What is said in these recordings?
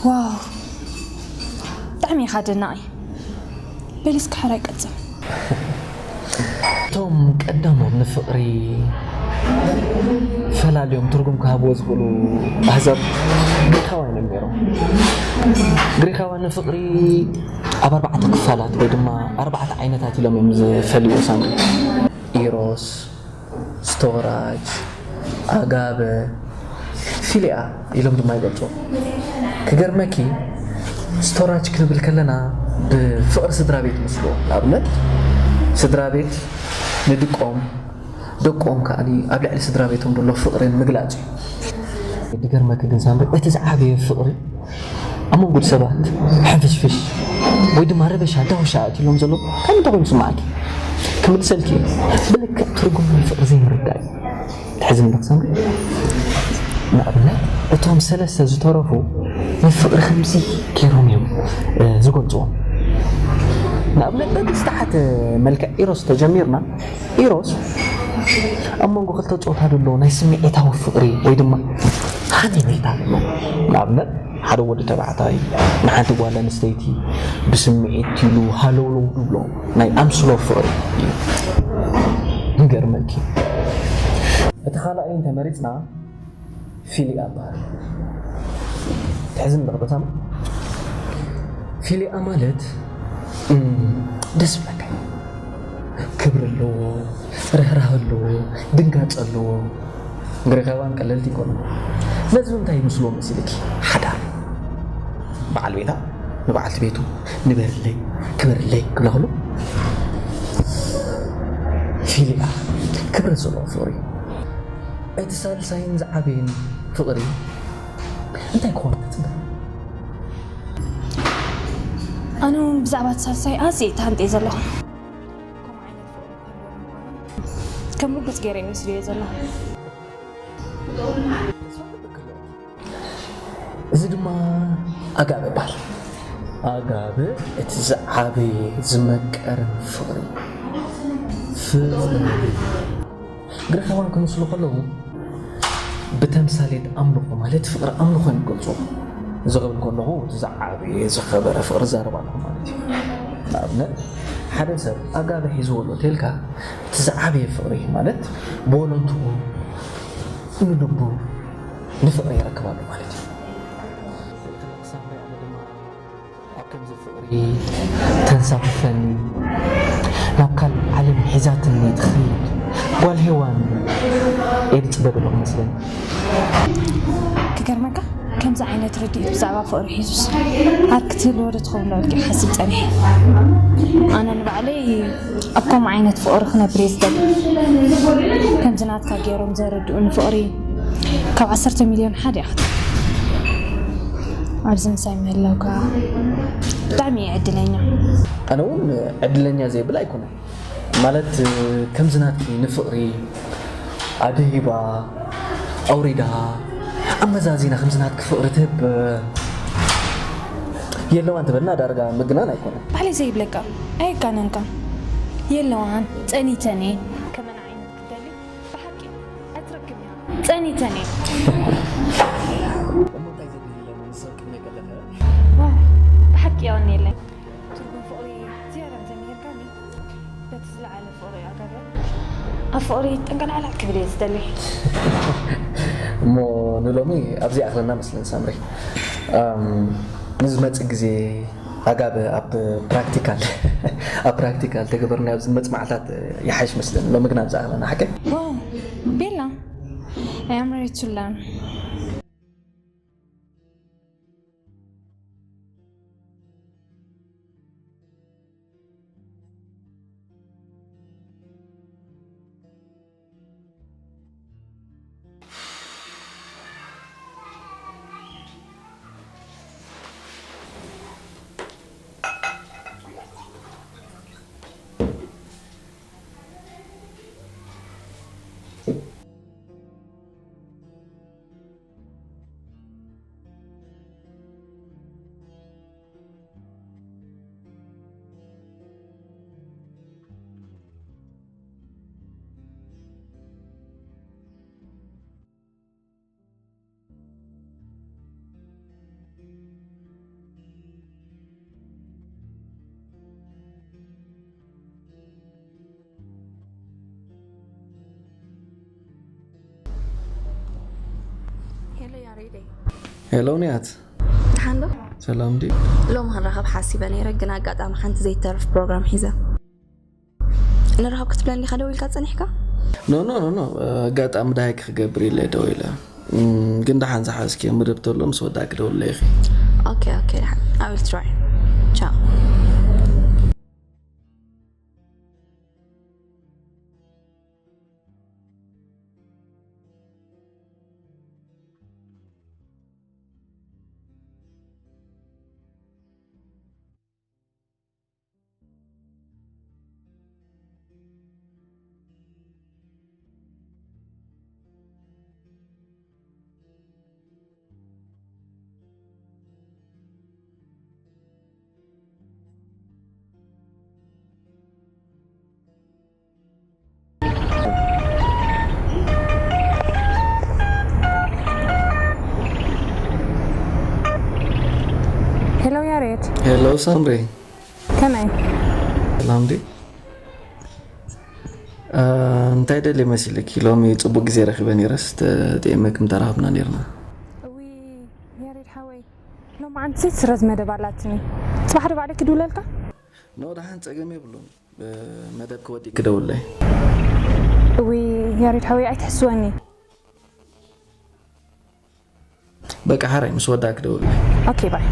ዋው፣ ብጣዕሚ ኢኻ ደናቒ። በል እስኪ ሓራይ ቀጽል። እቶም ቀዳሞት ንፍቕሪ ፈላልዮም ትርጉም ክሃብዎ ዝኽእሉ ኣህዛብ ግሪኻውያን እዮም ነይሮም። ግሪኻውያን ንፍቕሪ ኣብ ኣርባዕተ ክፋላት ወይ ድማ ኣርባዕተ ዓይነታት ኢሎም እዮም ዝፈልይዎ ሳምሪ። ኢሮስ፣ ስቶራጅ፣ ኣጋበ፣ ፊሊኣ ኢሎም ድማ ይገልጹ። ክገርመኪ፣ ስቶራጅ ክንብል ከለና ብፍቕሪ ስድራ ቤት ምስልዎ። ንኣብነት ስድራ ቤት ንድቆም፣ ደቆም ከኣኒ ኣብ ልዕሊ ስድራ ቤቶም ዘሎ ፍቕርን ምግላጽ እዩ። ዝገርመኪ ግን ሳምሪ፣ እቲ ዝዓበየ ፍቕሪ ኣብ መንጎ ሰባት ሕንፍሽፍሽ ወይ ድማ ረበሻ ዳውሻ ኣትሎም ዘሎ ካብ እንታይ ኮይኑ ስማዓኪ? ክምልሰልኪ እየ። ብልክዕ ትርጉም ናይ ፍቕሪ ዘይምርዳእ እዩ። ትሕዝኒ ዶ ክሰምዕ? ንኣብነት እቶም ሰለስተ ዝተረፉ ንፍቕሪ ከምዚ ገይሮም እዮም ዝገልፅዎ። ንኣብነት በቲ ዝተሓተ መልክዕ ኢሮስ ተጀሚርና፣ ኢሮስ ኣብ መንጎ ክልተ ፆታ ዘሎ ናይ ስምዒታዊ ፍቕሪ ወይ ድማ ሃኒሜታ ኣሎ። ንኣብነት ሓደ ወዲ ተባዕታይ ንሓንቲ ጓል ኣንስተይቲ ብስምዒት ኢሉ ሃለውለው ዝብሎ ናይ ኣምስሎ ፍቕሪ እዩ። ይገርመኪ። እቲ ካልኣይ እንተመሪፅና ፊሊያ በሃል። ትሕዝኒ ዶ ክበሳም? ፊሊያ ማለት ደስ ብለካ፣ ክብሪ ኣለዎ፣ ርህራህ ኣለዎ፣ ድንጋፅ ኣለዎ። ግሪኻውያን ቀለልቲ ይኮኑ። ነዚ እንታይ ይምስልዎ መሲልኪ? ሓዳር፣ በዓል ቤታ ንበዓልቲ ቤቱ ንበርለይ ክበርለይ ክብላ ከሎ ፊሊያ ክብረት ዘለዎ ፍቕሪ። እቲ ሳልሳይን ዝዓበየን ፍቕሪ እንታይ ክኾን ትፅበ? ኣነ እውን ብዛዕባ እቲ ሳልሳይ ኣዝየ ተሃንጥየ ዘለኹ። ከም ርጉፅ ገይረ ይመስልዮ ዘለኹ። እዚ ድማ ኣጋበ ይበሃል። ኣጋበ እቲ ዝዓበየ ዝመቀርን ፍቕሪ ፍቕሪ ግሪኻውያን ክምስሉ ከለዉ ብተምሳሌት ኣምልኾ ማለት ፍቕሪ ኣምልኾ እዮም ዝገልፁ። እዚ ክብል ከለኹ እቲ ዝዓበየ ዝኸበረ ፍቕሪ ዛረብ ኣለኹ ማለት እዩ። ንኣብነት ሓደ ሰብ ኣጋበ ሒዝዎ ኣሎ ተልካ እቲ ዝዓበየ ፍቕሪ ማለት ብወለንትኡ ንልቡ ንፍቕሪ የረክባሉ ማለት እዩ። ኣብ ከምዚ ፍቕሪ ተንሳፍፈኒ ናብ ካልእ ዓለም ሒዛትኒ ትኸይድ ጓል ሄዋን እየ ዝፅበ ዘለኹ መስለኒ። ክገርመካ ከምዚ ዓይነት ርድኢት ብዛዕባ ፍቕሪ ሒዙስ ኣር ክትህልዎ ዶ ትኸውን ዶ ኢልኪ ክሓስብ ፀኒሐ። ኣነ ንባዕለይ ኣብ ከምኡ ዓይነት ፍቕሪ ክነብር እየ ዝደሊ። ከምዚ ናትካ ገይሮም ዘረድኡኒ ፍቕሪ ካብ ዓሰርተ ሚልዮን ሓደ ኢኻ። ኣብዚ ምሳይ ምህላውካ ብጣዕሚ እየ ዕድለኛ። ኣነ እውን ዕድለኛ ዘይብል ኣይኮነን። ማለት ከምዚ ናትኪ ንፍቕሪ ኣደሂባ ኣውሪዳ ኣመዛዚና ከምዚ ናትኪ ፍቕሪ ትህብ የለዋን ትበልና ዳርጋ ምግናን ኣይኮነን። ባዕለይ ዘይብለካ ኣየጋነንካ የለዋን ጸኒተን እየ። ከመን ዓይነት ክትደሊ ብሓቂ ኣይትረክብን እያ። ጸኒተን እየ። እሞ እንታይ ዘድሊ ኣሎ ንሰብ ቅድመይ ከለኸ? ዋው፣ ብሓቂ የቐንየለይ። ትርጉም ፍቕሪ ዝያዳ እንተምሂርካኒ በቲ ዝለዓለ ፍቕሪ ኣጋብር። ኣብ ፍቕሪ ጠንቀላዕላዕ ክብል እየ ዝደሊ። እሞ ንሎሚ ኣብዚ ይኣኽለና መስለኒ ሳምሪ። ኣም፣ ንዝመጽእ ግዜ ኣጋብ ኣብ ፕራክቲካል ኣብ ፕራክቲካል ተገበርና ኣብዚ ዝመጽእ መዓልታት ይሓይሽ መስለኒ። ሎሚ ግን ኣብዚ ይኣኽለና ሓቀይ። ዋው፣ ቤላ፣ I am ready to learn. ሄሎ ንያት። ደሓን ዶ? ሰላም ድዩ? ሎም ክንራኸብ ሓሲበ ነይረ፣ ግን ኣጋጣሚ ሓንቲ ዘይተርፍ ፕሮግራም ሒዘ። ንራኸብ ክትብለኒ ኢኻ ደዊልካ ጸኒሕካ? ኖ ኖ ኖ ኖ፣ ኣጋጣሚ ደሃይ ክገብር ኢለ ደዊለ። እም፣ ግን ደሓን ዝሓዝክዮ መደብ ተሎ ምስ ወዳእኪ ደውለይ ኢኺ። ኦኬ ኦኬ፣ ደሓን። I will try. ቻው። ሄሎ ያሬድ። ሄሎ ሳምሪ። ከመይ? ሰላም ድዩ? እ፣ እንታይ ደልየ መሲልኪ? ሎሚ ጽቡቕ ግዜ ረኺበ ነይረስ፣ ተ-፣ ተጠይመ ከም ተራኸብና ነይርና። እዊ፣ ያሬድ ሓወይ፣ ሎማዓንቲ ስረዝ መደብ ኣላትኒ። ጽባሕ ዶ ባዕለይ ክድውለልካ? ኖ፣ ደሓን፣ ጸገም የብሉን። እ፣ መደብ ክወዲ ክደውለይ። እዊ፣ ያሬድ ሓወይ፣ ኣይትሕስወኒ። በቃ፣ ሓራይ ምስ ወዳ ክደውለይ። ኦኬ፣ ባይ።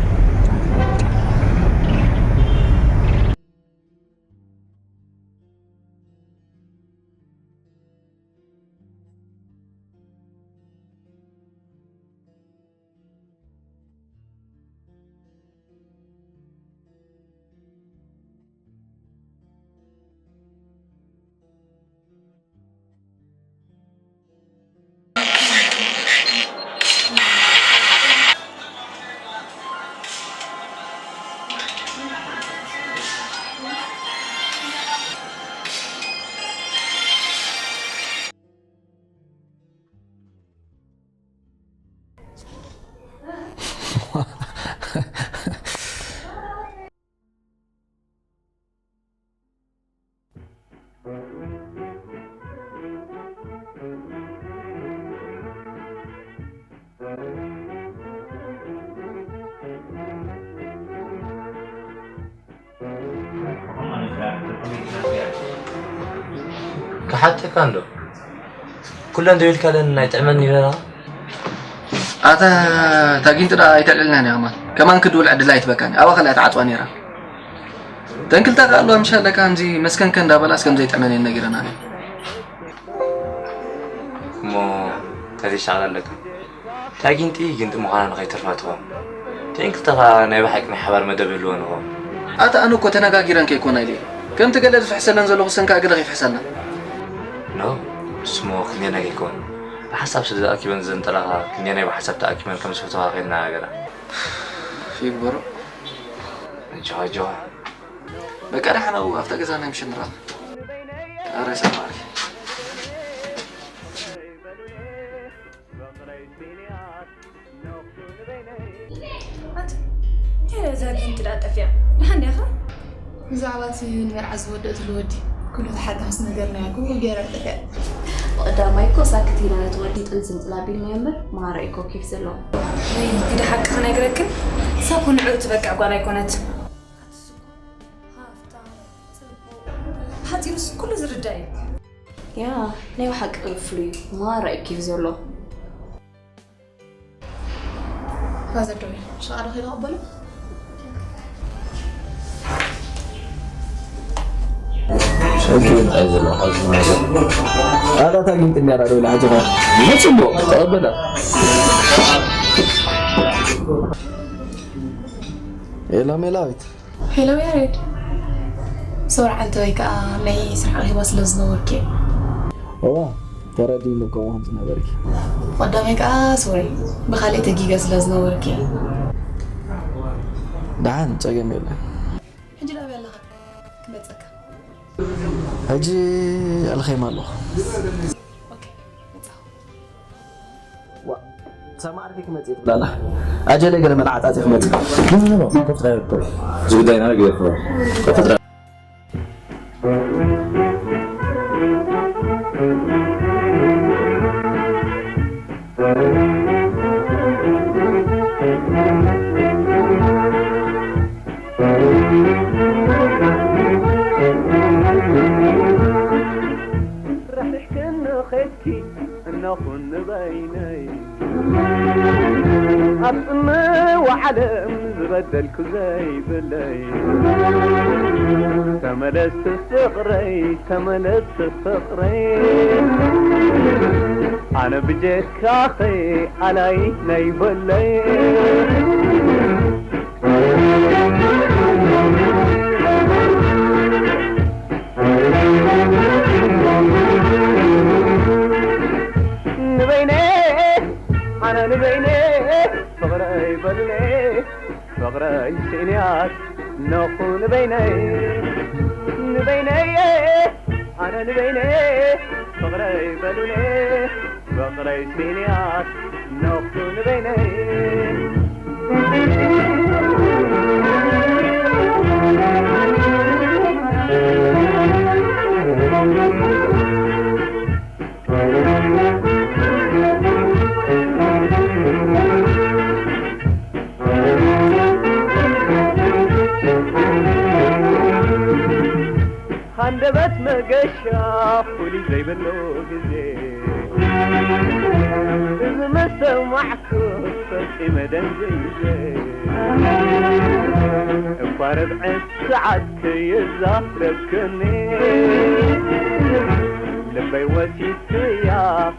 ክሓተካ እንዶ ኩለን ደው ኢልካለን ኣይጥዕመን ይበላ። ኣታ ታጊንት ደኣ ኣይተልዕልናን እያ ከማን። ከማን ክድውል ዕድል ኣይትበካን። ኣብኣ ከላ እያ ትዓጽዋ ነይራ። ተንክልታ ከኣ ኣለዋ ምሻ ኣለካ፣ ከምዚ መስከንከን እንዳበላስ ከም ዘይጥዕመን እየን ነጊረናኒ። እሞ እንታይ ዘይሻቕል ኣለካ? እታ ጊንጢ ጊንጢ ምዃና ንኸይተርፋ ትኾን። ተንክልታ ከኣ ናይ ብሓቂ ናይ ሓባር መደብ ይህልወን እኾ። ኣታ ኣነ እኮ ተነጋጊረን ከይኮና ኢለ እየ። ከምቲ ገለ ዝፍሕሰለን ዘለኹ ሰንካ ገለ ከይፍሕሰልና። ኖ፣ እሱሞ ክንደየናይ ከይኮን። ብሓሳብ ስለ ዝኣኪበን ዘንጠላኻ ክንደየናይ ብሓሳብ ተኣኪበን ከም ዝፈተዋ ከይነጋገራ። ይግበሮ። ጆሃ ጆሃ። በቃ ደሓን ኣብኡ ኣብታ ገዛ ናይ ምሸት ንራኸብ። ኣረ ሰማሪ። ኣቲ፣ እንታይ እዛ ጊንጢ ደኣ ጠፊኣ? ደሓን ዲኻ? ብዛዕባ እቲ ንመርዓ ዝወደእትሉ ወዲ ኩሉ ተሓታስ ነገር ናይ ኩሉ ገይራ ጠፊኣ። ብቐዳማይ እኮ ሳክት ኢላ ነቲ ወዲ ጥል ዝንጥል ኣቢልናዮ እምበር፣ ማራ እዩ እኮ ኬፍ ዘለዎ። ወይ፣ ግደ ሓቂ ክነግረክን፣ እሳ እኮ ንዕኡ ትበቅዕ ጓል ኣይኮነት። ኣቲ እሱ እኮ ሃፍታም፣ ጽቡቕ፣ ሓጺሩስ ኩሉ ዝርዳእ እዩ። ያ፣ ናይ ብሓቂ ፍሉይ እዩ። ማራ እዩ ኬፍ ዘሎ። ፋዘር ደው ኢሉ፣ ሸቓሎ ከይዱ ክቕበሎ። ሕጂ እንታይ ዘሎ? ሕጂ ነገር። ኣታ ታጊንት እንዲያ ዶ ኢላ ሕጂ ኸ? ጽቡቕ፣ ተቐበላ። ኤላ ሜላዊት። ሄሎ ያሬድ። ሶሪ ዓንተ ወይ ከዓ ናይ ስራሕ ኣኼባ ስለ ዝነበርኪ። እዋ፣ ተረዲእኒ እኮ ከም ዝነበርኪ። ቀዳማይ ከዓ ሶሪ፣ ብኻልእ ተጊገ ስለ ዝነበርኪ። ደሓን፣ ጸገም የለን። ሕጂ ናበይ ኣለኻ? ክመጸካ። ሕጂ ኣልኼማ ኣለኹ። ኦኬ፣ መጻኹ። ዋ፣ ሰማዕርኪ ክመጽእ ትብላላ። ኣጀለይ ገለ መላዓጣ ክመጽእ። ኖ፣ ኖ፣ ኖ፣ ኮፍ ትራይ እኮ። እዚ ጉዳይ ናበይ ገለ እኮ። ኮፍ ትራይ። ኣብ ጽምዋ ዓለም ዝበደልኩ ዘይብለይ፣ ተመለስ ፍቕረይ፣ ተመለስ ፍቕረይ። ኣነ ብጀካኸ ኣላይ ናይ በለይ። ንበይነ፣ ኣነ ንበይነ፣ ፍቕረይ በሉኒ፣ ፍቕረይ ስእንያት ነኹ ንበይነይ፣ ንበይነይ፣ ኣነ ንበይነ፣ ፍቕረይ በሉኒ፣ ፍቕረይ ስእንያት ነኹ ንበይነይ። ሃንደበት መገሻ ፍሉይ ዘይብሉ ግዜ፣ እዚ መሰማዕኩ ፈጺመ ደንዚዘ። እኳ ርብዒ ሰዓት ከየዛረብክኒ፣ ልበይ ወሲድክያ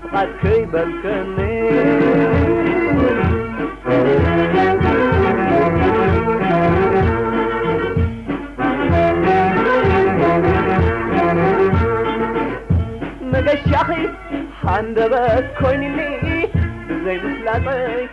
ፍቓድ ከይበልክኒ። መገሻኺ ሃንደበት ኮይኑኒ ብዘይ ምፍላጠይ።